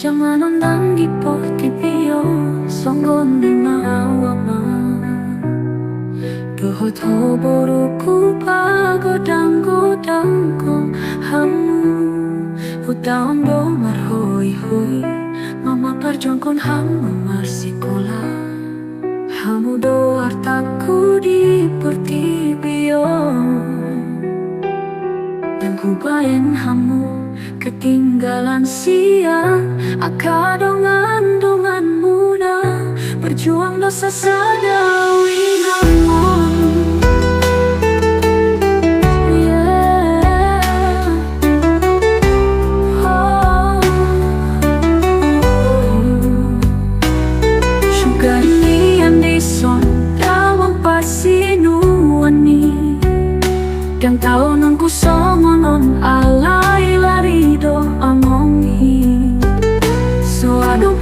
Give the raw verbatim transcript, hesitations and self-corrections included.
Janganon dang di portibi on songon na au amang dohot ho boruku pagodanggodangkon hamu. Huta on do marhoihoi, mamaparjuangkon hamu marsikola. Hamu do artangku di portibi on. Dang hubaen hamu ketinggalan sian angka dongandonganmuna. Berjuang do sasada uinangon. Sugar nian dison damang parsinuan i. Dang taononku songon on alai lari do among i. So adong